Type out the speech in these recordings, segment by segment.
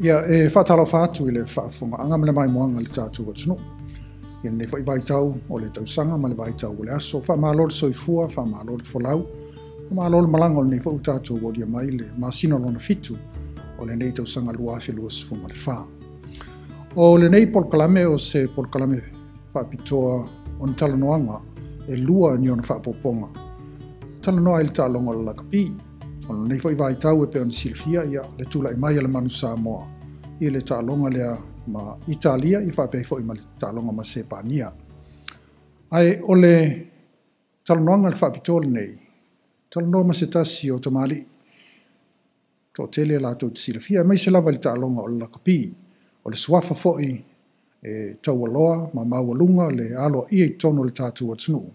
Ia, e faatalofa atu i le faafofogaaga ma le maimoaga a le tatou atunuu i lenei foi vaitau o le tausaga ma le vaitau o le aso. Faamalo le soifua, faamalo le folau, faamalo le malaga o lenei foi ua tatou aulia mai le masina lona 7 o lenei tausaga 2024. O lenei polokalame o se polokalame faapitoa o ni talanoaga e lua ni ona faaopoopoga. Talanoa ai le taaloga o le lakapi. O lenei foi vaitau e pei ona silafia ia le tulai mai a le Manu Samoa i le taaloga lea ma Italia ia faapea foi ma le taaloga ma Sepania. Ae o le talanoaga le faapitoa lenei, talanoa ma se tasi o tamalii toatele latou te silafia, aemaise lava i le taaloga o le lakapi. O le suafa foi e taualoa ma maualuga le aloaia i totonu o le tatou atunuu.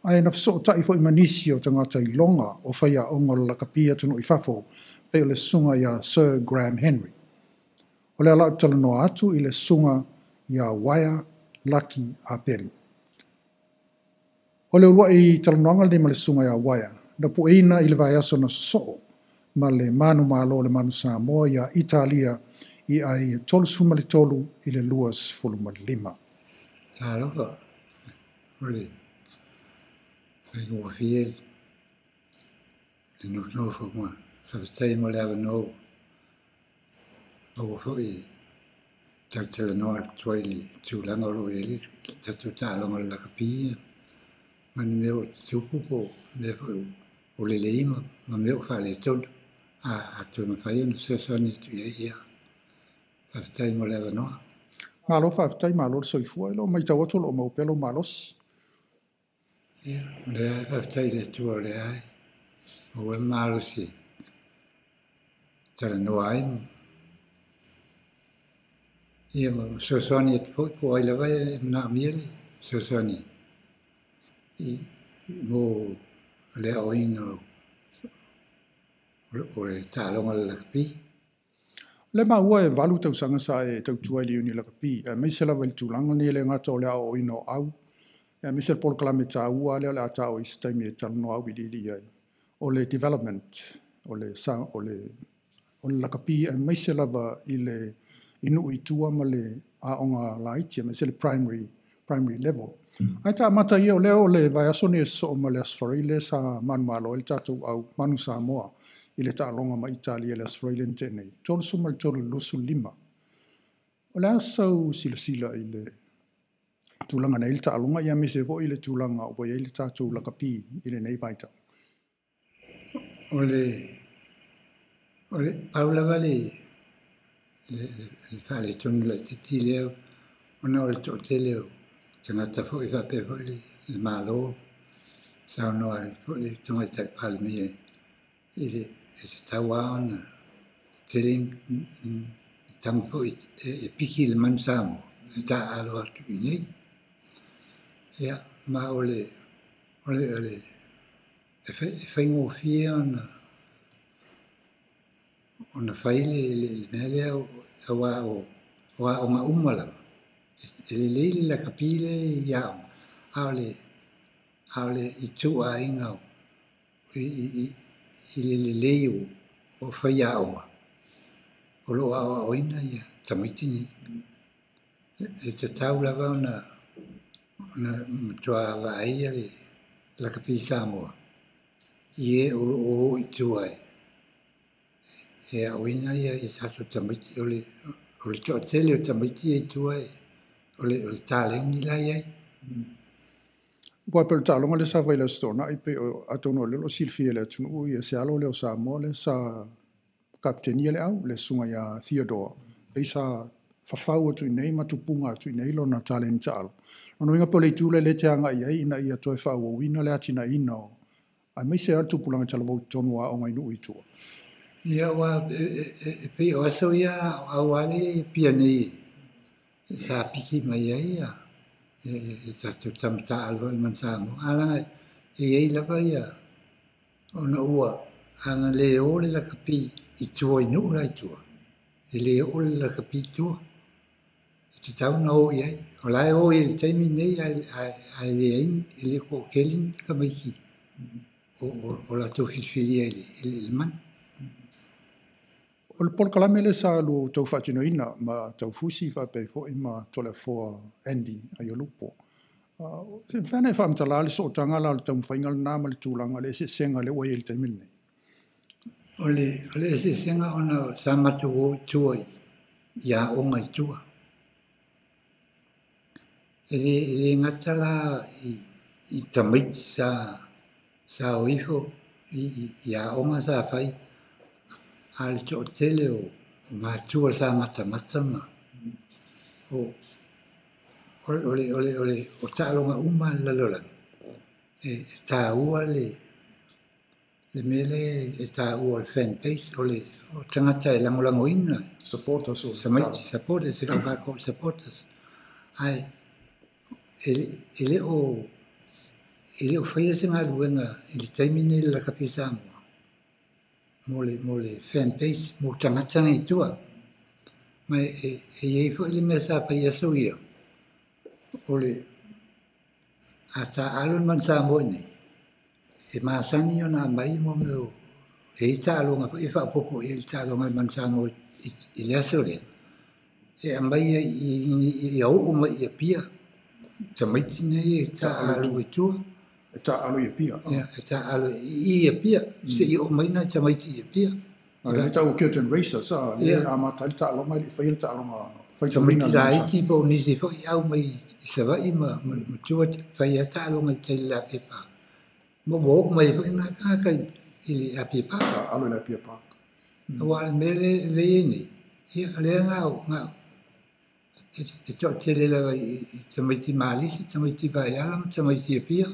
Ae na fesootai foi ma nisi o tagata iloga o faiaoga o le lakapi atunuu i fafo, pei o le susuga ia Sir Graham Henry. O le ala o talanoa atu i le susuga ia Uaea Laki Apelu. O le uluai talanoaga lenei ma le susuga ia Uaea, na pueina i le vaiaso na sosoo ma le manumalo o le Manu Samoa ia Italia i ai 33 i le 25. Talofa, o le faigofie le nofonofo ma faafetai mo le avanoa ua foi talatalanoa atu ai i le tulaga o lo o i ai le tatou taaloga o le lakapi ma ni mea o tutupu po o mea foi o lelei ma mea o faaletonu. A toe mafai ona fesoasoani atu i ai, ia faafetai mo le avanoa. Malo faafetai, malo le soifua. E leo matau atu o lo o maua pea lou malosi. Ia, o lea faafetai i le Atua o lea maua le malosi talanoa ai. Ia, ma fesoasoani atu foi po o ai lava e manaomia le fesoasoani i mo le aoaoina o le taaloga o le lakapi. Le maua e 8 tausaga sa e tautua i le Iuni Lakapi, aemaise lava i le tulaga lenei e le gata o le aoaoina o au, aemaise le polokalame taua lea o le a taua i se taimi e talanoa auiliili ai. O le development, o le lakapi, aemaise lava i le nuu i tua ma le aoga laiti, aemaise le primary level. Ae taamata ia o lea o le vaiaso nei e sosoo ma le Aso Faraile lea sa manumalo ai le tatou au Manu Samoa i le taaloga ma Italia i le Aso Faraile na tea nei, 33 i le 25. O le a sau silasila i le tulaga nei le taaloga, ia aemaise foi i le tulaga ua i ai le tatou lakapi i lenei vaitau. O le pau lava le faaletonu laitiiti lea ona o le toatele o tagata foi faapea foi le Malo saunoa ai foi le Tamaitai Palemia i le tatau lava ona tele tama foi e piki le Manu Samoa e taaalo atu i inei. Ia, ma o le e faigofie ona fai le mea lea aua o aoga uma lava. E lelei le lakapi lea i aoga, a o le ituaiga i le lelei o faiaoga o lo o aoaoina ia tamaiti nei. E tatau lava ona matua vaaia le lakapi Samoa i e o lo o o i tua e aoina ia tatou tamaiti. O le toatele o tamaiti ia i tua o le taleni la i ai. Ua pei o le taaloga lea sa fai i le Aso Toonai, pei o atonu o lea o lo o silafia e le atunuu ia se alo lea o Samoa lea sa kapitenia le au, le susuga ia Theodore. Pei sa fafau atu i nei ma tupuga atu i nei lona taleni taalo. Lona uiga pe o le itu lea te agai ai ina ia toe faaauauina le atinaeina o aemaise lava le tupulaga talavou i totonu o aoga i nuu i tua. Ia, ua e pei o aso ia auale pia nei sa piki mai ai ia e tatou tama taaalo i le Manu Samoa. A laga e i ai lava ia ona ua ana le o le lakapi i tua i nuu la i tua. E le oo le lakapi i tua. E tatau ona o i ai. O la e o i le taimi nei ae leai e le toatele ni tamaiti o latou filifilia i le manu. O le polokalame le sa lu tau faatinoina ma Taufusi faapea foi ma Toleafoa Andy Aiolupo. Se mafai ona e faamatala le sootaga la o le taumafaiga lena ma le tulaga le eseesega lea ua i ai i le taimi lenei. O le eseesega ona sa matou o i tua i aoga i tua. E le gata la i tamaiti sa o ifo i aoga sa fai, a le toatele o matua sa matamata ma o taaloga uma le lalolagi e taua le mea lea e taua o le fan base, o le tagata e lagolagoina. Supporters o Tamaiti supporters, e supporters. Ae e le o faia se galuega i le taimi nei le lakapi Samoa mo le fan base mo tagata nei tua. Ma e iai foi le mea sa fai aso ia, o le a taaalo le Manu Samoa i nei, e masani ona aumai mo mea o e i taaloga foi e faaopoopo i ai le taaloga a le Manu Samoa i le aso lea. E aumai ia oo mai i Apia tamaiti nei e taaalo i tua. E taaalo i Apia. Ia, e taaalo i Apia seia oo mai nai tamaiti i Apia. A le tau curtain raiser sa le amata ai le taaloga i le faia le taaloga tamaiti laiti po o nisi foi au mai i Savaii ma tua fai ai taaloga i tai i le Apia Park. Ma ua oo mai foi na tagata i le Apia Park. Taaalo i le Apia Park. Aua o le mea lea i ai nei, ia lea na e toatele lava i tamaiti malisi, tamaiti vaiala ma tamaiti Apia.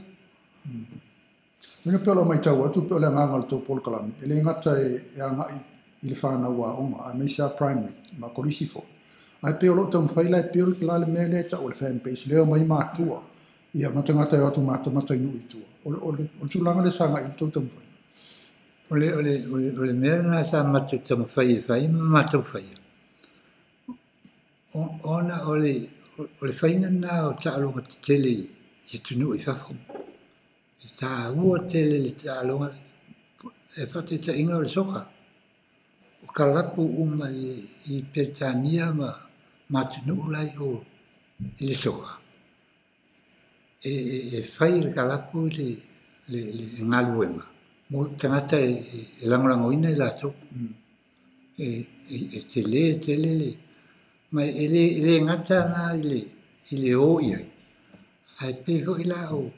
Ina pe o lo matau atu pe o le agaga o le tou polokalame, e le gata e agai i le fanau aoga, aemaise a primary ma kolisi foi. Ae pei o loo taumafai la e build la le mea lea e tau o le fan base, lea o mai matua, ia ma tagata e o atu matamata i nuu i tua. O le tulaga lea sa agai i le tou taumafai. O le mea lena sa matou taumafai e fai ma matou faia. Ona o le faiga lena o taaloga tetele i atunuu i fafo. E taua tele le taaloga e faataitaiga o le soka. O kalapu uma i Peretania ma atunuu la i o i le soka. E fai e le kalapu le galuega mo tagata e lagolagoina i latou. E tele tele le ma e le gata la i le o i ai. Ae pei foi la o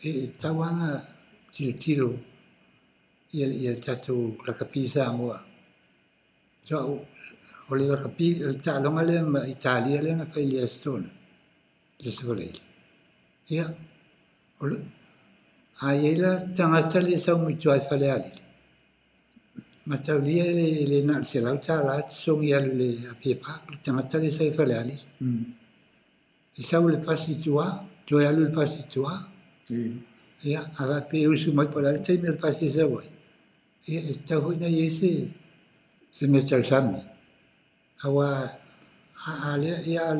e tatau lava ona tilotilo ia le tatou lakapi Samoa. So, o le lakapi, o le taaloga lea ma Italia lea na fai i le Aso Toonai, le Aso Faraile. Ia, a i ai la tagata lea e sau mai tua i Falealili, mataulia e le na o le $100 tosogi alu i le Apia Park, le tagata lea e sau i Falealili. E sau le pasi i tua, toe alu le pasi i tua. Ia, a faapea e usu mai po o le a le taimi o le pasi e sau ai. Ia, e tatau foi ona i ai se mea tausami. Aua a lea, ia a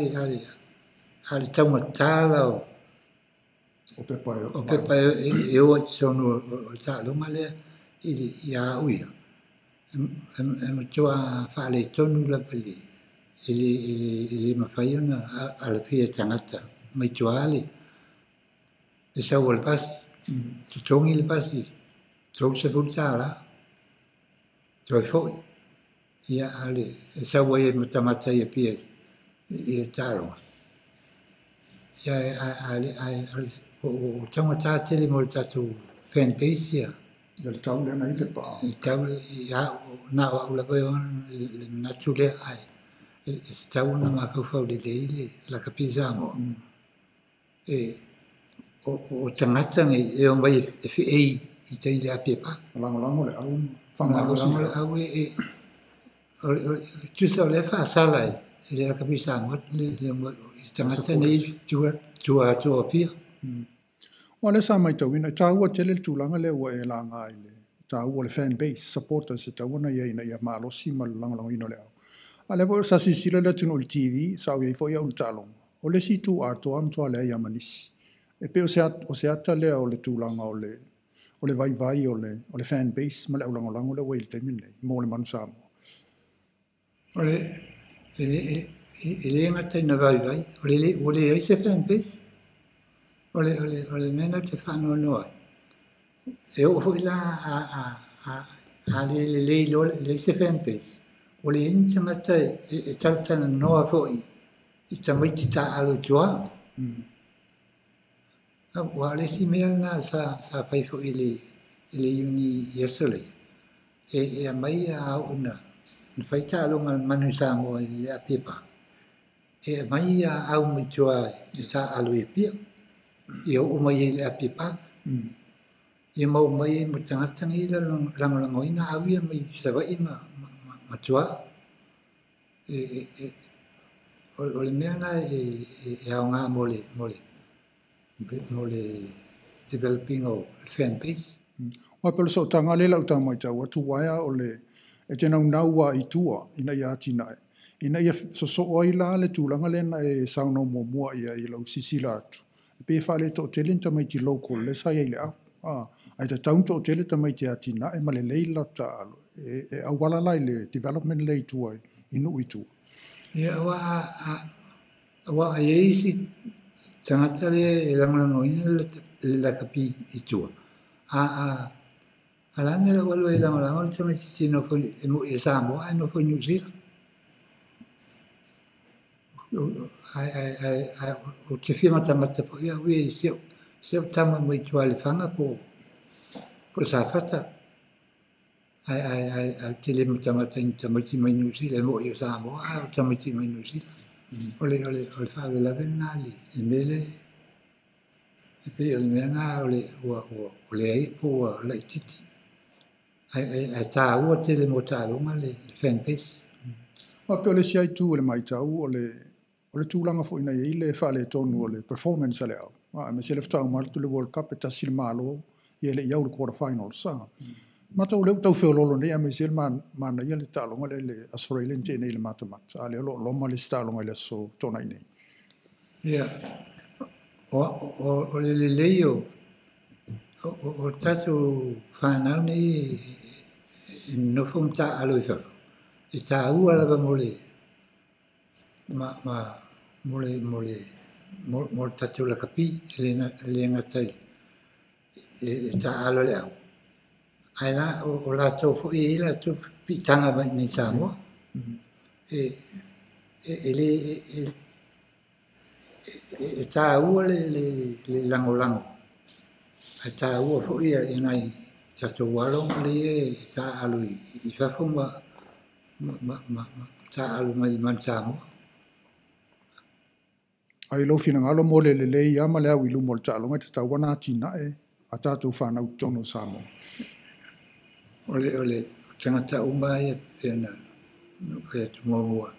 le taugata la o O pepa e o pepa e o ai i totonu o le taaloga lea ia au ia. E matua faaletonu lava e le mafai ona alafia e tagata mai tua le sau o le pasi. Totogi le pasi, $30, toe foi. Ia, a le e sau ai e matamata i Apia i le taaloga. Ia, o taugata tele mo le tatou fan base ia. Ia le tau lea na i pepa. E tau ia na o au lava e ona le manatu lea ae e tatau ona mafaufau lelei le lakapi Samoa. E o tagata nei e omai e feei i tai le Apia Park. Lagolago le au. Lagolago le au e o le tusa o lea faasala e le lakapi Samoa le i tagata nei tua atu o Apia. Ua lea sa matauina, e taua tele le tulaga lea ua e laga i le taua o le fan base, supporters e tatau ona i ai ina ia malosi ma le lagolagoina o le au. A lea foi sa silasila le atunuu i le TV, sa ou i ai foi au i le taaloga. O le isi itu atoa matua leai lava ma nisi. E pei o se ata lea o le tulaga o le vaivai o le fan base ma le aulagolago lea ua i le taimi lenei mo le Manu Samoa. O le e le gata ina vaivai, o le ua leai se fan base. O le mea lena ou te faanoanoa ai. E oo foi la a le lelei loa leai se fan base, ua leai ni tagata e talatalanoa foi i tamaiti taaalo i tua. Aua o le isi mea lena sa fai foi e le iuni i aso lea, e aumai a oo ina fai taaloga a le Manu Samoa i le Apia Park, e aumai aau mai tua e taaalo i Apia, ia oo mai ai i le Apia Park. Ia maua mai ai ma tagata nei lagolagoina au ia mai Savaii ma tua. O le mea lena e aoga mo le developing o le fan base. Aua pe o le sootaga lea lau tau matau atu uaea o le e te naunau a i tua ina ia atinae. Ina ia sosoo ai la le tulaga lea na e saunoa muamua i ai i lau silasila atu. E pei e faaletoatele ni tamaiti local lea sa i ai i le au. Ae tatau ona toatele tamaiti atinae ma lelei le latou taaalo. E auala la i le development lea i tua i nuu i tua. Ia aua e i ai isi tagata lea e lagolagoina le lakapi i tua. A la le mea ua alu ai e lagolago le tamaitiiti e moi e Samoa ae nofo i Niu Sila. Ou te fia matamata foi au ia i si au tama mai tua i Lefaga po o Safata. Ae ou te le matamata i ni tamaiti mai Niu Sila e moi o Samoa ae o tamaiti mai Niu Sila. O le faalavelave lena le mea lea. E pei o le mea lena ua leai po ua laitiiti. Ae taua tele mo taaloga le fan base. Aua pe o le isi itu o le matau o le tulaga foi na i ai le faaletonu o le performance a le au. Aemaise le faatoa uma atu le World Cup e tasi le Malo ia le i au le quarter finals. Matau o lea ua tau feololo nei aemaise le manaia le taaloga lea i le Australia na tea nei i le matamata. A lea o lo o loma le isi taaloga i le aso Toonai nei. Ia, o le lelei o tatou fanau nei e nonofo ma taaalo i fafo, e taua lava mo le mo le tatou lakapi, e le gata i le taaalo le au. Ae la, o latou foi e i ai latou piitaga mai i Samoa. E taua le lagolago. Ae taua foi e nai tatou alo lea e taaalo i fafo ma taaalo mai i Manu Samoa. Ai lou finagalo mo le lelei ia ma le au i luma o le taaloga e tatau ona atinae a tatou fanau i totonu o Samoa. O le tagata uma ia pei ona fai atu muamua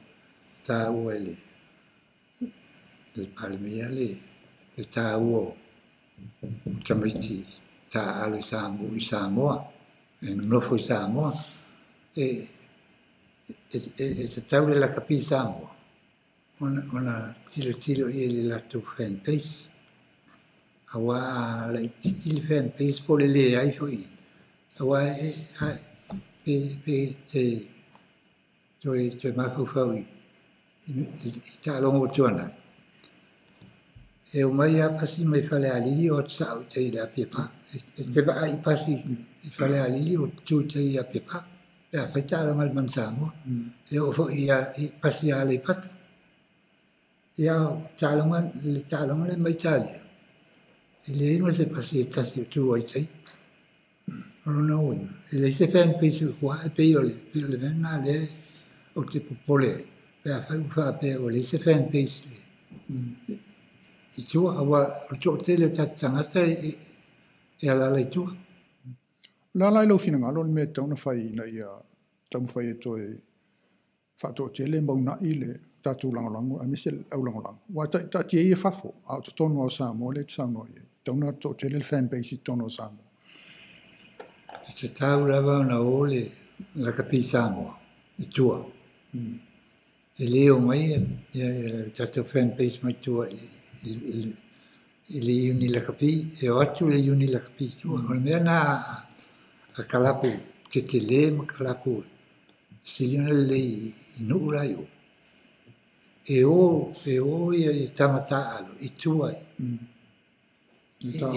taua e le Palemia le taua o tamaiti taaalo i Samoa, e nonofo i Samoa. E tatau le lakapi Samoa ona tilotilo i le latou fan base. Aua a laitiiti le fan base po o le leai foi, aua pe te toe mafaufau i taaloga ua tuanai. E omai lava pasi mai Falealili o atu sao i tai i le Apia Park. E te vaai i pasi i Falealili o tu i tai i Apia Park. Pe a fai taaloga a le Manu Samoa. E oo foi i pasi a Aleipata. Ia le taaloga le mai Italia. E leai ma se pasi e tasi o tu ai tai. O lona uiga, e leai se fan base o tua e pei o le mea lena lea ou te popole ai. Pe a fai ua faapea ua leai se fan base i tua, aua o le toatele o tatou tagata e alaala i tua. O le a la i lou finagalo le mea e tatau ona fai ina ia taumafai e toe faatoatele ma uunai le tatou lagolago, aemaise le au lagolago. Ua taatia ia fafo, a o totonu o Samoa lea e te saunoa i ai. Tatau ona toatele le fan base i totonu o Samoa. E tatau lava ona o le lakapi Samoa i tua. E le o mai ia tatou fan base mai tua i le iuni lakapi, e o atu le iuni lakapi i tua. O le mea na a kalapu tetele ma kalapu sili ona lelei i nuu la i o. E o ia i tama taaalo i tua i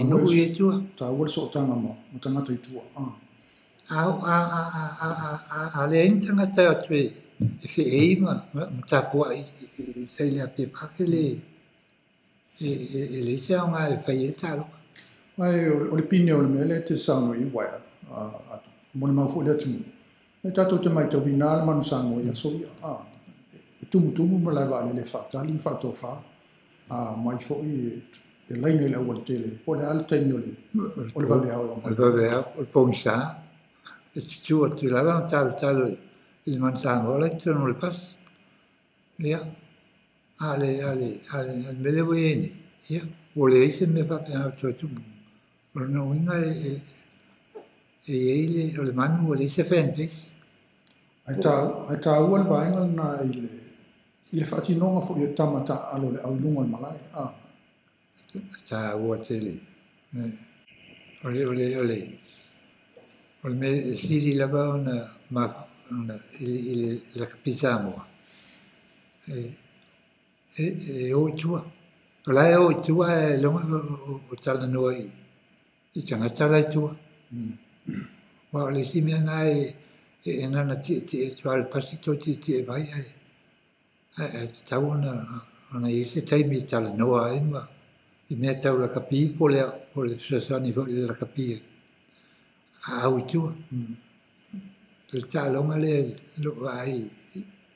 nuu i tua. Taua le sootaga ma tagata i tua. A leai ni tagata atu e feei ma tapuai i saile a pepa ke le e leai se aoga e fai ai le taaloga. Ai o le pine o le mea lea e te saunoa i uaea mo le mau foi le atunuu. E tatou te matauina le manu Samoa i aso ia. E tumutumu ma lae vaalele e faatali ma faatofa. Mai foi e laina i le aualatele. Po o le a le taimi o le vaveao e omai. O le vaveao, o le pogisa. E tutu atu lava ma talotalo i le manu Samoa la i totonu o le pasi. Ia, a le mea lea ua i ai nei, ia, ua leai se mea faapena o toe tupu. O lona uiga e i ai le, o le manu ua leai se fan base. Ai taua le vaega lena i le faatinoga foi e tama taaalo le au i luga o le malae. Taua tele. O le mea e sili lava ona i le lakapi Samoa. E o i tua. O la e o i tua e loga o talanoa i tagata la i tua. Wa o le isi mea na e nana tietie atu le pasi toe tietie mai ae tatau ona i ai se taimi e talanoa ai ma i mea tau lakapi po o le fesoasoani foi i le lakapi a au i tua. O le taaloga lea lou vaai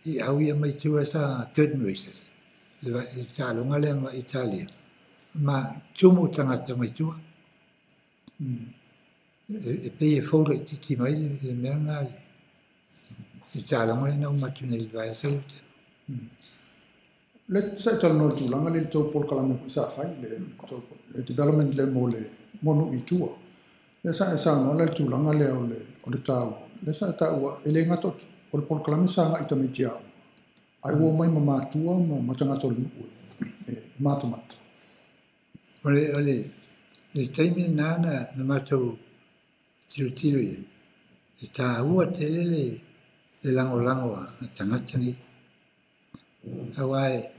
i au ia mai tua sa curtain races. Le taaloga lea ma Italia. Ma tumu tagata mai tua. E pei e fou laitiiti mai le mea lena i taaloga lea na uma atu nei i le vaiaso lea ua tea. Le sa talanoa i le tulaga lea i le tou polokalame foi sa fai, le development lea mo le nuu i tua. Le sa e saunoa la i le tulaga lea o le taua. Le sa e taua, e le gata o le polokalame sa agai i tamaiti aoga. Ai ua omai ma matua ma tagata o le nuu e matamata. O le taimi lena na matou tilotilo i ai, e taua tele le lagolago a tagata nei. Aua e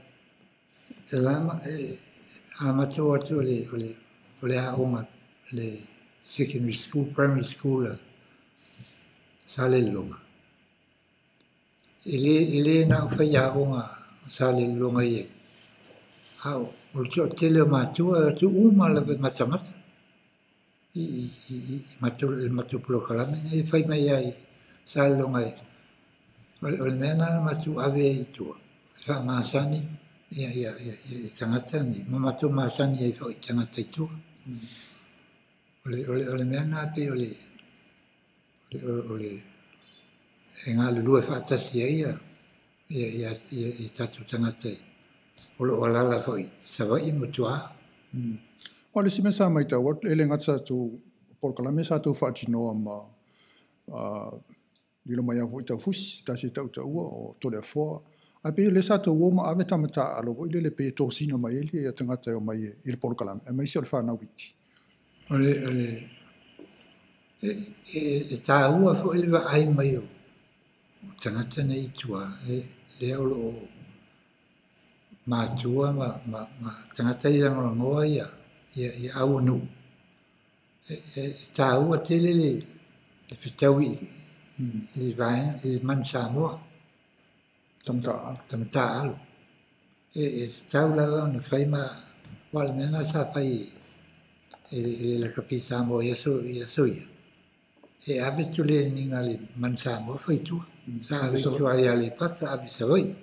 a matou atu o le aoga, le secondary school, primary school sa Salelologa. E le na o fai aoga sa Salelologa i ai. A o le toatele o matua atu uma lava e matamata. I le matou polokalame nei fai mai ai Salelologa e. O le mea na matou ave ai i tua. E faamasani ia tagata nei. Ma matou masani ai foi i tagata i tua. O le mea na pei o le e galulue faatasi ai ia tatou tagata o loo alala foi Savaii ma tua. O le isi mea sa matau atu, e le gata sa tou polokalame sa tou faatinoa ma lilo mai au foi taufusi, tasi e tautaua o Toleafoa. Ae pei o lea sa tou o ma ave tama taaalo foi lele pe tosina mai ai ia tagata e omai i le polokalame, aemaise o le fanau iti. O le e taua foi le vaai mai o tagata nei i tua, lea o loo matua ma tagata i lagolagoa ia au o nuu. E taua tele le fetaui i vaega i le manu Samoa. Tama taaalo. E tatau lava ona fai ma wa le mea na sa fai e le lakapi Samoa i aso ia. E ave tuleniga le manu Samoa fai tua. Sa ave tua ia Aleipata, ave Savaii.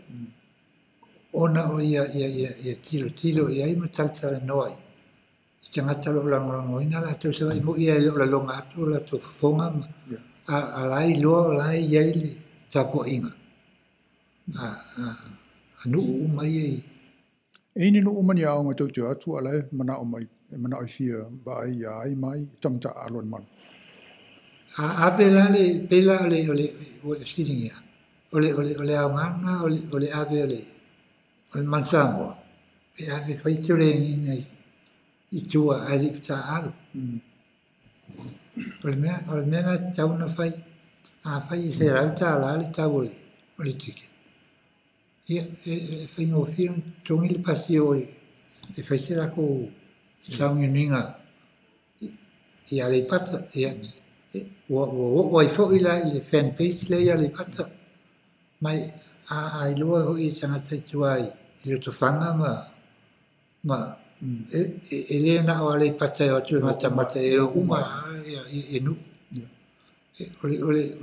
Ona o ia tilotilo i ai ma talatalanoa ai. I tagata o loo lagolagoina latou Savaii mo ia e le o laloga atu o latou fofoga ma a la e iloa o la e i ai le tapuaiga. A nuu uma ia i. E ini nuu uma ni aoga tou te o atu a la e manao mai, e manao i fia vaai ia ai mai tama taaalo i le manu. A pela le pela o le o le fesiligia. O le aogaga o le ave o le manu Samoa. E ave fai tuleiga i tua ae le i taaalo. O le mea na tatau ona fai, Afai e $100 le tau o le ticket, ia, e faigofie ona totogi le pasi e o e fai se latou sauniuniga i Aleipata. Ia, ua oo ai foi la i le fan base lea i Aleipata. Ma a iloa foi e tagata i tua i Lotofaga ma e le na o Aleipata e o atu e matamata e o uma i nuu. O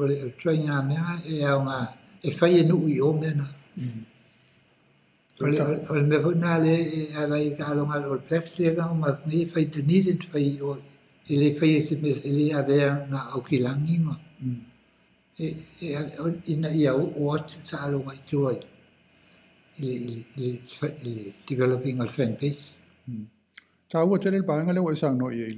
le ituaiga mea e aoga e fai e nuu i o mea na. O le mea foi na lea e avai e taaloga a le All Blacks lea na uma atu nei e fai i Dunedin, fai o e le faia se mea e le avea na Aukilani ma ina ia oo atu taaloga i tua i le developing o le fan base. Taua tele le vaega lea ua e saunoa i ai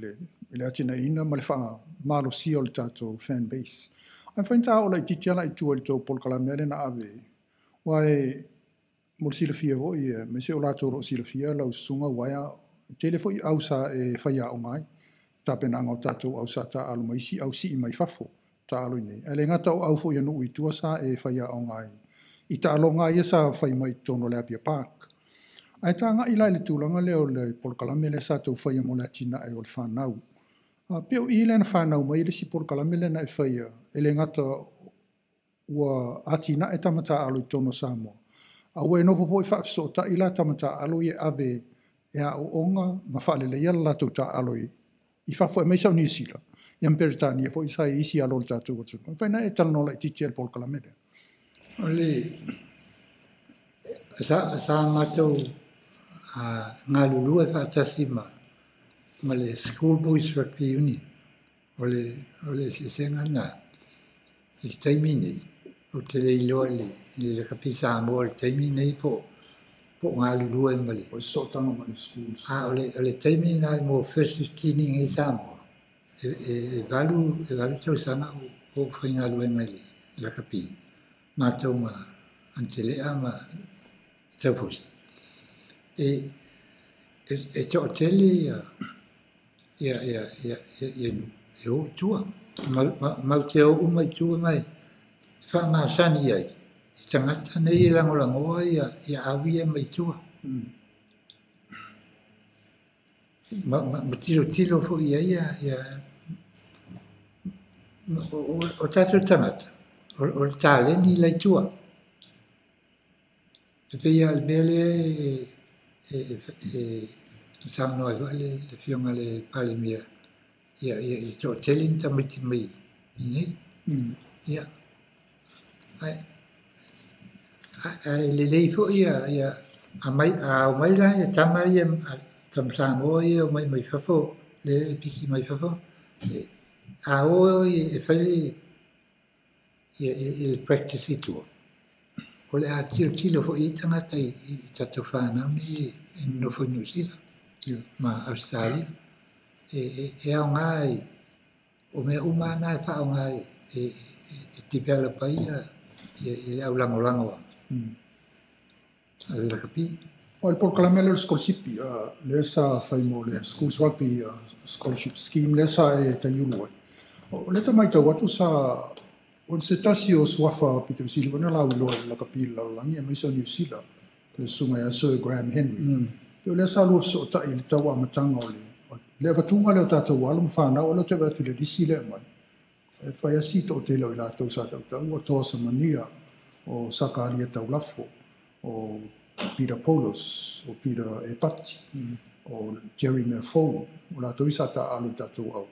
i le atinaeina ma le faamalosia o le tatou fan base. Ae mafai ona ta oo laitiiti lava i tua i le tou polokalame lea na ave. Aua e mo le silafia foi, aemaise o latou o lo o silafia lau susuga Uaea, tele foi au sa e faiaoga ai, tapenaga o tatou au sa taaalo ma isi au sii mai fafo taalo i nei. Ae le gata o au foi a nuu i tua sa e faiaoga ai i taaloga ia sa fai mai i totonu o le Apia Park. Ae tagai la i le tulaga lea o le polokalame lea sa tou faia mo le atinae o le fanau. Pe o i lea na fanau mai le isi polokalame lea na e faia, e le gata ua atinae tama taaalo i totonu o Samoa, a ua e nofo foi faafesootai la tama taaalo ia e ave e aooga ma faaleleia le latou taaalo i fafo aemaise o Niu Sila, ia ma Peretania foi sa i isi alo o le tatou atunuu. E mafai ona e talanoa laitiiti i le polokalame lea. O le sa matou galulue faatasi ma le School Boys Rugby Union. O le eseesega lena i le taimi nei, ou te le iloa i le lakapi Samoa i le taimi nei po o galulue ma le O le sootaga ma le schools. A o le taimi lena mo first 15 i Samoa, e 8 tausaga o faigaluega i le lakapi, matou ma Antelea ma Taufusi. E toatele ia e o i tua. Mau te o uma i tua mai whaamasani ai. I tangata nei e lagolagoa ia au ia mai tua. Ma tilotilo foi ai ia o tatou tagata, o le taleni lai tua. E pei lava o le mea lea e saunoa ai foi le afioga i le Palemia ia toatele ni tamaiti mai i nei. Ia, ae lelei foi ia a omai la ia tama ia tama Samoa ia omai mai fafo le piki mai fafo a o e fai le practice i tua. O le a tilotilo foi i tagata i tatou fanau nei e nonofo i Niu Sila ma Australia. E aoga ai, o mea uma na e faaaoga e develop ai le au lagolago a le lakapi. O le polokalame lea o le scholarship, lea sa fai mo le Schools Rugby Scholarship Scheme, lea sa e taiulu ai. O lea tamaitau atu sa o se tasi o suafa pito i sili ona lauiloa i le lakapi i le lalolagi aemaise o Niu Sila, le susuga ia Sir Graham Henry. Pe o lea sa lua fesootai i le tau amataga o le avatuga lea o tatou alo ma fanau, o lea ou te vaai atu i le lisi lea mai. E fai asi toatele o i latou sa tautau, o Toa Samania, o Sakalia Taulafo, o Peter Polos, o Peter Epati, o Jerry Meafou, o latou i sa taaalo i tatou au.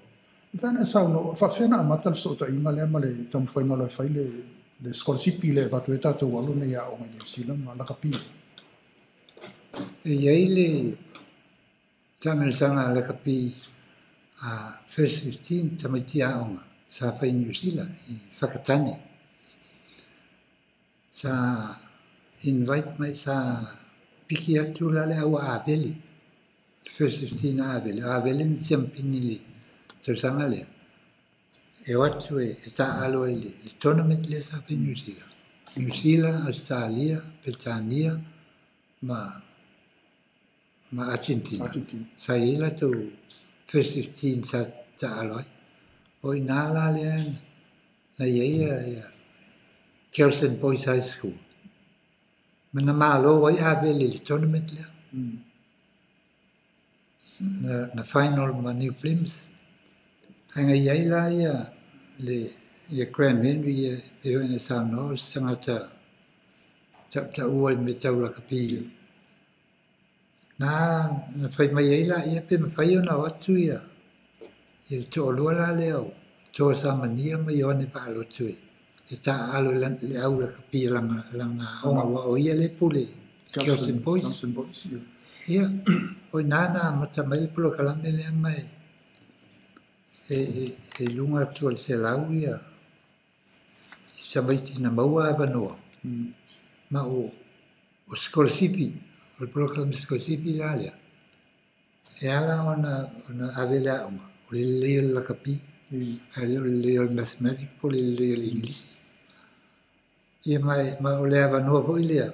E mafai ona e saunoa, faapefea ona amata le fesootaiga lea ma le taumafaiga loa e fai le scholarship lea e avatu ai tatou alo nei aoga i Niu Sila ma lakapi. E i ai le taamilosaga a lakapi a First 15 tamaiti aoga sa fai i Niu Sila i Whakatane. Sa invite mai sa piki atu la le au a Avele. First 15 a Avele. O Avele ni siampini le tausaga lea. E o atu e taalo ai le tournament lea sa fai i Niu Sila. Niu Sila, Australia, Peretania ma Argentina. Sa i ai latou First 15 sa taalo ai. O ina la lea Na i ai ia Kelson Boys High School. Ma na malo ai avele i le tournament lea. Na final ma New Plymouth. Ae na i ai la ia le ia Graham Henry ia pe hoi na saunoa o se tagata tautaua i le mea tau lakapi. Na na fai mai ai laia pe mafai ona o atu ia le toalua la lea o Toa Samania ma Ioane Faalotu e taaalo i le au lakapi lana aoga aua o ia le pule Kelson Boys. Kelson Boys, ia. Ia, o i ina na amata mai le polokalame lea ma e luga atu o le 100 ia tamaiti na maua avanoa. Ma o sikolasipi, o le polokalame sikolasipi la lea. E ala ona ave le aoga, o le lelei o le lakapi, ae le o le lelei o le mathematics po o le lelei o le Igilisi. Ia ma o le avanoa foi lea,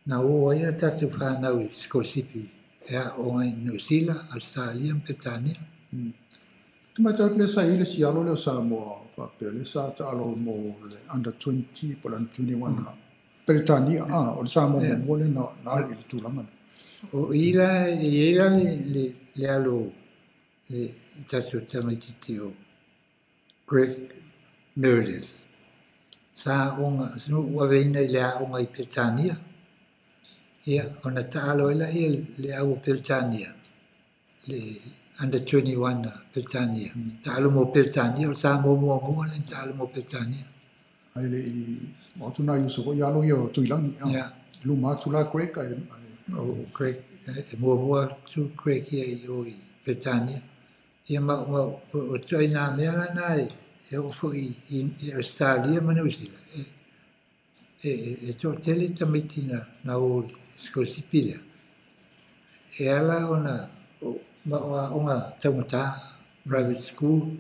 na o ai a tatou whanau i sikolasipi e aoga i New Zealand, Australia ma Peretania. Te matau le sa i le sialo lea o Samoa, faapea le sa taalo mo le under 20 po o le under 21 Peretania, o le Samoa muamua lea na alu i le tulaga lea. O i la, e i ai la le alo, le tatou tamaitiiti o Greg Meredith. Sa aoga, ua aveina i le aoga i Peretania. Ia, ona taalo ai laia le au o Peretania, le under 21 Peretania. Taalo mo Peretania, o le Samoa muamua le taalo mo Peretania. Ai le i, o atu nai uso foi alo ia o Tuilagi. Ia. Luma atu la Greg ai. O Greg, e muamua atu Greg ia i o i Peretania. Ia ma o tuai nā mea la na e o foi i Australia ma New Zealand. E toatele tamaiti na o sikolasipi lea. E ala ona ma o aoga taugata, private school,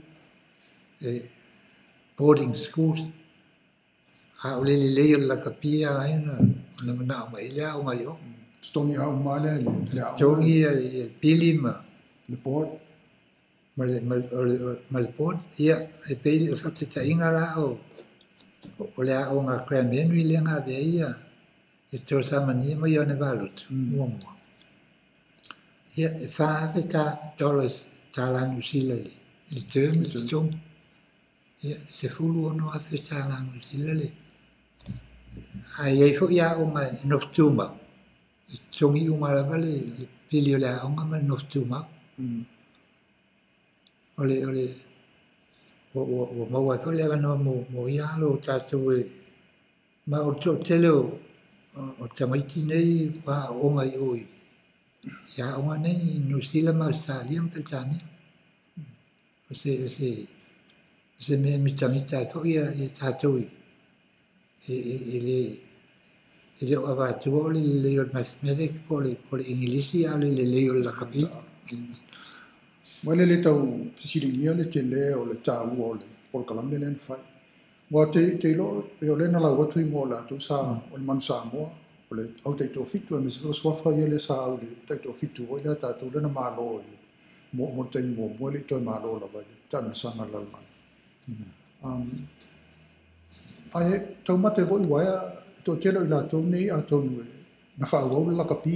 boarding schools. A o le lelei o le lakapi e ala ai ona manao mai le aoga i o. Totogi au ma lea le aoga. Totogi ia pili ma le board. Ma le board. Ia, e pei o faataitaiga la o le aoga Graham Henry lea na ave ai ia e Toa Samania ma Ioane Faalotu muamua. Ia, e 4,000 dollars tālā New Zealand le term le totogi. Ia, 16,000 tālā New Zealand le. Ae i ai foi aoga e nofo tumau. E totogi uma lava le pili o le aoga ma le nofo tumau. O le ua maua ai foi le avanoa mo ia alo o tatou e ma o le toatele o tamaiti nei ua aooga i o i aoga nei i New Zealand ma Australia ma Peretania. O se mea mitamita ai foi ia tatou i e le o avatua o le lelei o le mathematics po o le Igilisi a o le lelei o le lakapi. Mai le le tau fesiligia le tele o le tāua o le polokalame lea na fai. Ua te ilo e o le na lau atu i mo latou sa o le manu Samoa, o le au taitoafitu, aemaise foi o suafa ia le sa au le taitoafitu foi lea tatou lea na malo i le mo le taimi muamua e le i toe malo lava i le taamilosaga o le lalolagi. Ae taumate foi uaea e toatele o i latou nei atonu e na faaauau le lakapi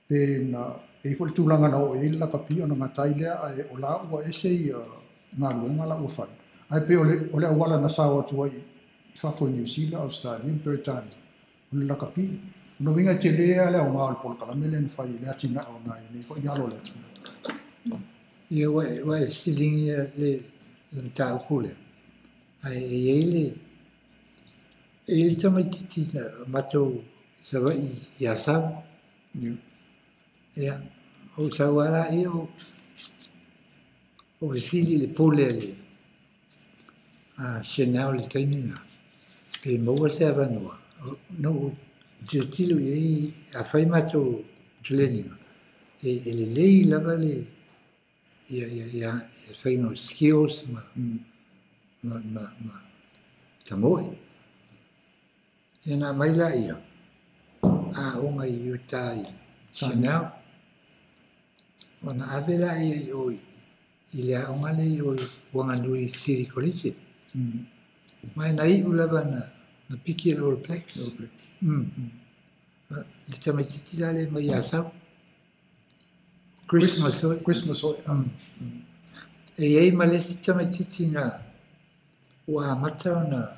pe na e foi le tulaga na oo i ai le lakapi ona gatai lea ae o la ua ese ia galuega la ua fai. Ae pe o le auala na sao atu ai i fafo i New Zealand, Australia ma Peretania, o le lakapi. O lona uiga e tele lava le aoga o le polokalame lea na fai i le atinae o nai nei foi alo o le atunuu. Ia, ua e fesiligia le mataupu lea. Ae e i ai le e i ai le tamaitiiti na matou Savaii i Asau. Ia, o sau ala ia o fesili le pule le a Chanel le taimi na. Pe maua se avanoa. No tilotilo i ai a fai matou training. E lelei lava le ia faiga o skills ma ma tamoe. Ia na mai la ia aoga i uta i Chanel. Ona ave la ia i o i le aoga le i o Wanganui City College. Ma e na iu lava na piki e le All Blacks. All Blacks. Le tamaititi la le mai Asau. Christmas oi. Christmas oi. E iai ma le isi tamaititi na ua amata ona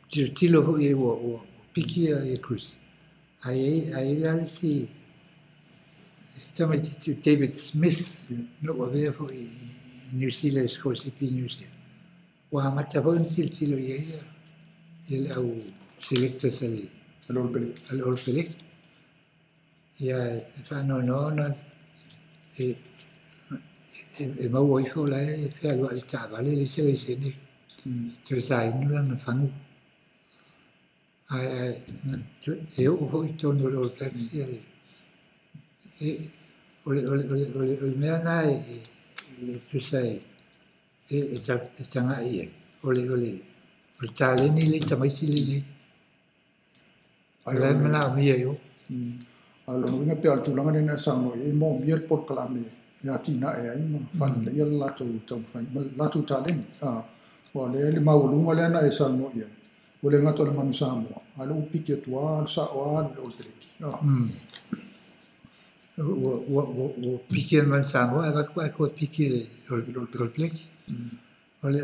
tilotilo foi ua piki ia Chris. Ae ai la le isi tamaititi David Smith na ua avea foi i New Zealand, scholarship i New Zealand. Ua amata foi ona tilotilo i ai ia le au selectors a le All Blacks. Ia e faanoanoa ona e maua ifo la e fealuai le taavale le isi laisene toe sainu lana fagu. Ae e oo foi i totonu o le All Blacks ia le o le mea lena e tusa e tagai ai o le taleni le tamaiti lenei. O la e manaomia i o. A lona uiga pe a o le tulaga lena e saunoa i ai moomia le polokalame e atinae ai ma faaleleia le latou taumafai ma le latou taleni. Ua lea le maualuga lea na e saunoa i ai. Ua le gata o le manu Samoa, a o lea ua piki atu lava le sao lava le All Blacks. Ua piki le manu Samoa ae avatu ae toe piki le All Blacks. O le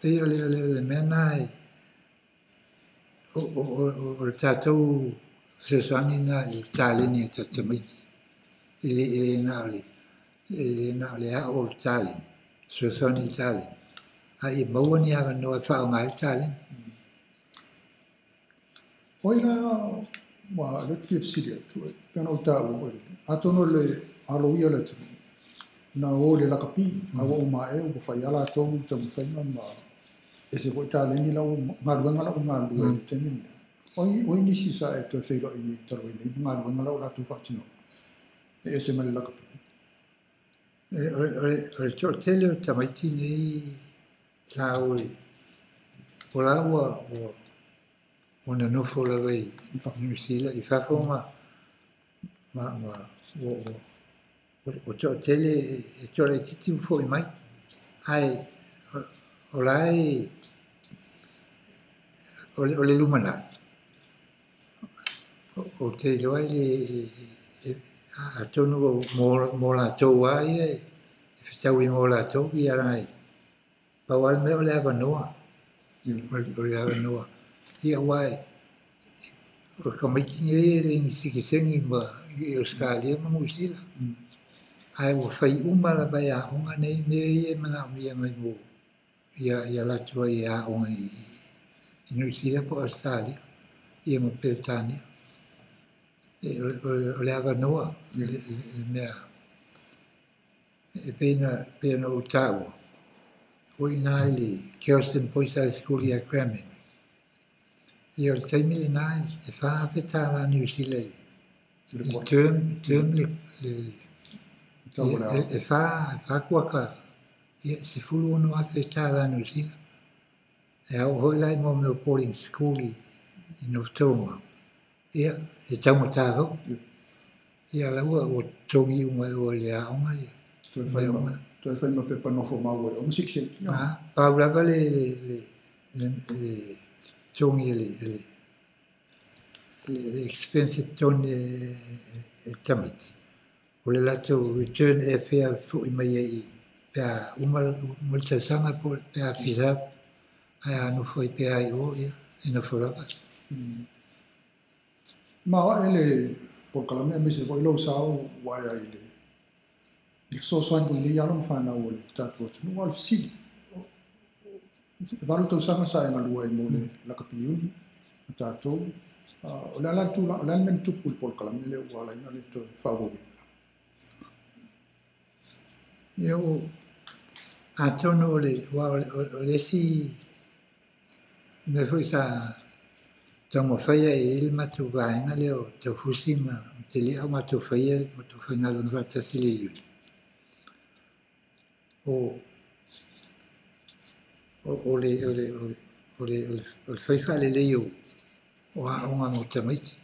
pei o le mea na e o le tatou fesoasoani na i le taleni a tatou tamaiti. E le na o le ao o le taleni, fesoasoani i le taleni. Ae ia maua ni avanoa e faaaoga ai le taleni. Oi la, ua le te fia fesili atu, pe ona ou taua foi lele. Atonu o le aloaia o le atunuu, na o i le lakapi, a ua uma ea ua fai lava latou taumafaiga ma ese foi taleni lau galuega lau galulue i le taimi lenei. Oi nisi sa e toe feiloai nei talu ai nei ma galuega lau latou faatinoga e ese mai le lakapi. O le toatele o tamaiti nei sa o o la ua ona nofo lava i New Zealand i fafo ma ua toatele e toalaitiiti foi mai. Ae o la e o le lumanai. O te iloa i le atonu mo latou lava ia e fetaui mo latou ia laga pau lava le mea o le avanoa. O le avanoa. Ia aua o le tamaiti nei e le ni sitiseni ma i Ausetalia ma Niu Sila. Ae ua fai uma lava e aoga nei mea ia e manaomia mai mo ia latou ai e aoga i Niu Sila po o Ausetalia ia ma Peretania. O le avanoa le mea e pei ona ou taua. O ina i le Kelston Boys High School ia Cranman. Ia o le taimi lena e $4,000 Niu Sila i le term le e fa kuaka ia $16,000 Niu Sila. E ao hoi lai mo mea boarding school i North Tonga. Ia e taugata foi. Ia la ua togi uma o le aoga ia. Toe fai ma pepa nofo maua i o ma sikseki. Pau lava le togi le expense toni e tamaiti. O le latou return airfare foi mai ai pe a uma le tausaga po pe a fisa ae a nofo ai pe ai o ia e nofo lava. Ma oe le polokalame aemaise foi lou sao ua ae ai i le fesoasoani lelei alo ma fanau o le tatou atunuu. A o le fesili, e 8 tausaga sa e galue ai mo le lakapi uni ma tatou. O le a le tulaga, o le a le mea na tupu i le polokalame lea ua ala ai ona le toe faaauauina? Ia o atonu o le isi mea foi sa taumafaia e i le matou vaega lea o Taufusi ma Telea o matou faia matou faigaluega faatasi le iuni. O le fai faalelei o aoga mo tamaiti.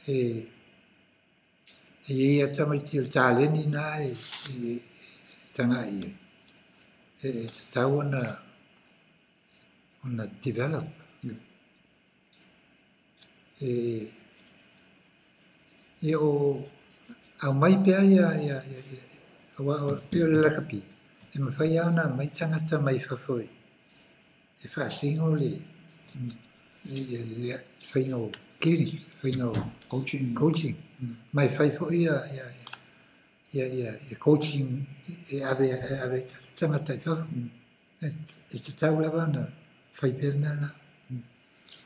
E i ai tamaiti o le taleni na e tagai ai. E tatau ona develop. E ia o aumai pea ia aua pei o le lakapi e mafai lava ona aumai tagata mai fafo e faasino le faiga o clinic, faiga o coaching. Coaching. Ma e fai foi ia coaching e ave tagata i fafo. E tatau lava ona fai pea le mea lena.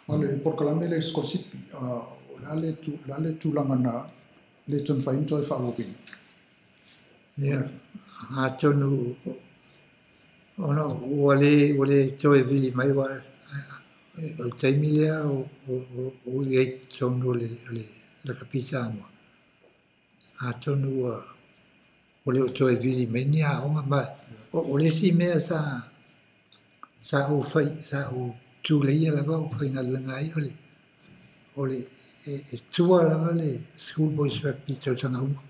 A o le polokalame lea i le sikolasipi, o le a le tulaga na le toe mafai ona toe faaauauina? Ia, atonu ona ua le toe vili mai aua o le taimi lea o i ai i totonu o le lakapi Samoa. Atonu ua le o toe vili mai ni aoga ma o le isi mea sa ou fai sa ou tuleia lava o faigaluega ai o le e tua lava le School Boys Rugby i tausaga uma.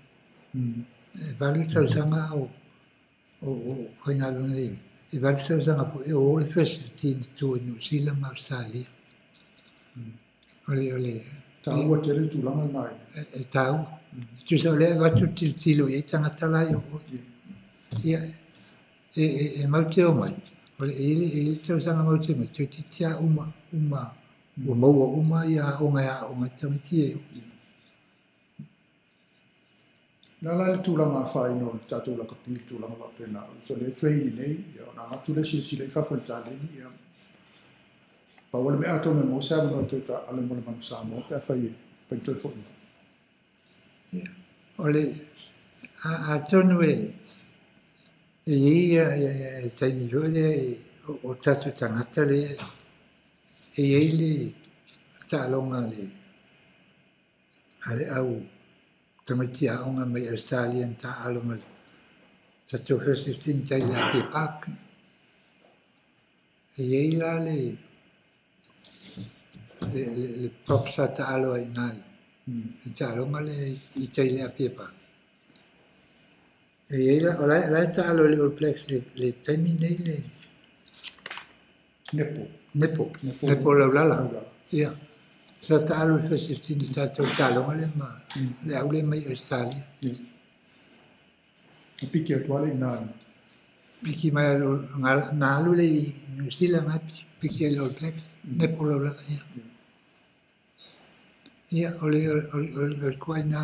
E 8 tausaga o faigaluega nei, e 8 tausaga foi o le first 15 i tua i Niu Sila ma Ausetalia. O le Taua tele le tulaga lena. E taua. E tusa o lea e avatu tilotilo i ai tagata la i o. Ia, e matou te omai, o le e i le tausaga matou te omai, toeitiiti lava uma, uma, ua maua uma ia aoga e aoga ai tamaiti e. Na la le tulaga afaina o le tatou lakapi le tulaga faapena. So le training nei, ia, ona avatu le silasila i fafo i le taleni, ia. Pau o le mea atonu e maua se avanoa e toe taaalo mo le Manu Samoa pe afai e fai toe foi mai. Ia, o le atonu e i ai ia taimi foi lea o tatou tagata lea e i ai le taaloga a le au tamaiti aoga mai Australia na taaalo ma le tatou first 15 tai le Apia Park. E i ai la le prop sa taalo ai i ina i taaloga lea i tai le Apia Park. E i ai la, o la e taalo i le All Blacks le taimi nei le Nepo. Nepo. Nepo. Nepo Laulala. Laulala. Ia. Sa taalo i le first 15 i tatou taaloga lea ma le au lea mai Australia. Ia. E piki atu ale i nā. Piki mai na alu le i New Zealand mai piki ai le All Blacks. Nepo Laulala, ia. Ia, o le tuaiga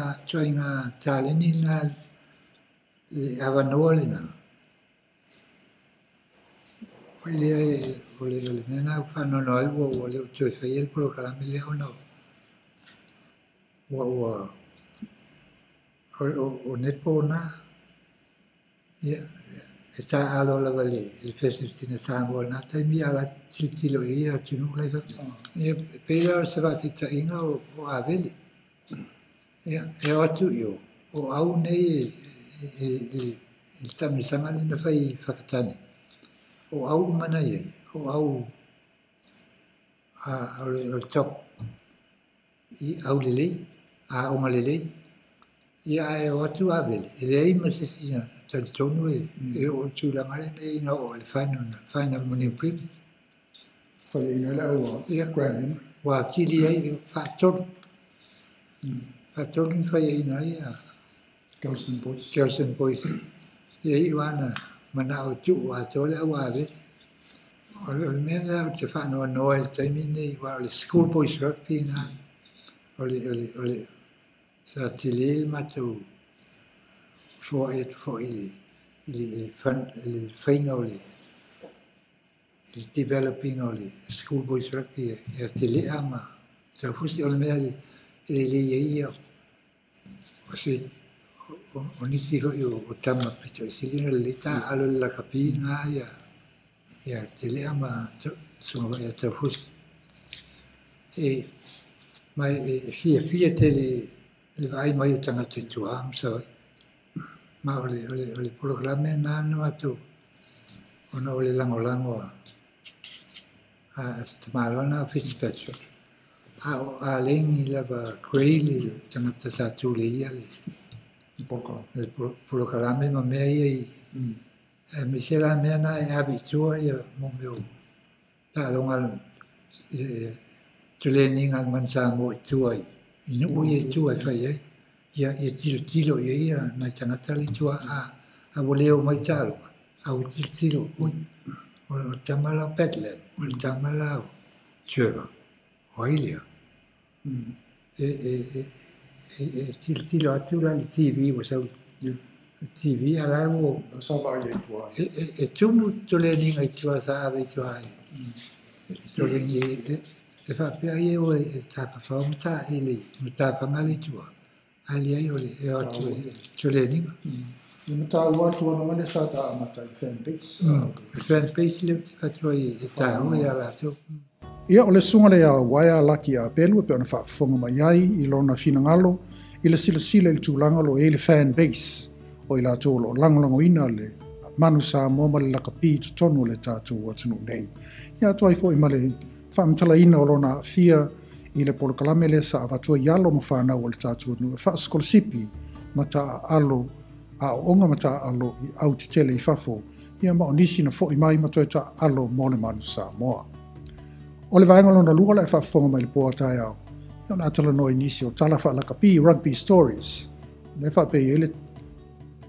taleni lena le avanoa lena. O lea o le mea na faanoanoa ai ua le o toe faia le polokalame lea ona ua o Nepo na. Ia, e taaalo lava le first 15 a Samoa i lena taimi a o la e tilotilo i ai atunuu la i fafo. Ia, e pei la o se faataitaiga o Avele. Ia, e o atu i o, o au nei i le taamilosaga lea na fai i Whakatane. O au uma na i ai, o au o le top i aulelei, aoga lelei. Ia, ae o atu Avele, e leai ma se isi na talitonu e oo i le tulaga lea na ina oo i le final mo New Plymouth. Fai ina le au Ia. Graham Henry. Ua akili ai faatolu. Faatolu na faiaina ai a Kelston Boys. Kelston Boys. Ia iu lava na manao e tuu atoa le au Avele. O le mea lea ou te faanoanoa i le taimi lenei, aua o le School Boys Rugby na, o le sa tele le matou foai atu foi i le faiga o le developing o le School Boys Rugby ia telea ma taufusi o le mea e lelei ai ia o se o nisi foi o tama pito i sili ona lelei taaalo i le lakapi lena ia telea ma susuga foi ia Taufusi. E ma e fiafia tele le vaai mai o tagata i tua ma Savaii. Ma o le polokalame lena na matou ona o le lagolago a se tamaloa na o Fitzpatrick. A o Alegi lava Gray le tagata sa tuleia le Polokalame. le polokalame ma mea ia i Aemaise la mea na e ave i tua ia mo mea o taaloga toleniga a le Manu Samoa i tua i nuu ia i tua e fai ai. Ia ia tilotilo i ai ia nai tagata le i tua a ua le omai i taaloga, a ua tilotilo, ui, o le tama la o Bedlam, o le tama la o Trevor, o ai lea? E tilotilo atu la i le TV ua sau i le TV a la ua e tumu toleniga i tua sa ave i tua i toleni e faapea ai e o e tafafao ma taele ma tafaga le i tua. Ae leai o le e o atu e toleniga. Le mataupu atu ana le sa ta amata i fan base. Le fan base le atu ai e taua ia latou. Ia o le susuga lea a Uaea Laki Apelu e pei ona faafofoga mai ai i lona finagalo i le silasila i le tulaga o lo o i ai le fan base o i latou o lo o lagolagoina le Manu Samoa ma le lakapi i totonu o le tatou atunuu nei. Ia atoa ai foi ma le faamatalaina o lona aafia i le polokalame lea sa avatu ai alo ma fanau o le tatou atunuu e faasikolasipi ma taaalo aoaoga ma taaalo i au tetele i fafo, ia ma o nisi na foi mai ma toe taaalo mo le Manu Samoa. O le vaega lona lua o le a e faafofoga mai i le po a taeao, ia o le a talanoa i nisi o tala faalakapi, rugby stories. O lea e faapea e i ai le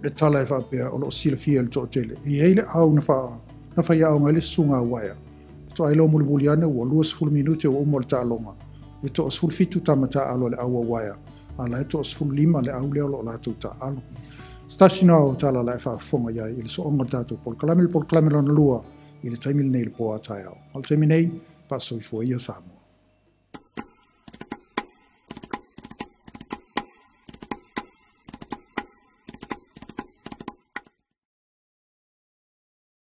le tala e faapea o lo o silafia e le toatele. E i ai le au na, fa, na faiaoga ai le susuga a Uaea. Faatoa iloa mulimuli ane ua 20 minute ua uma o le taaloga. E toa 17 tama taaalo a le au a Uaea, a la e toa 15 le au lea o lo o latou taaalo. Se tasi na o tala la e faafofoga i ai i le sooga o le tatou polokalame, le polokalame lona lua i le taimi lenei i le po a taeao. A o le taimi nei, faasoifua ia Samoa.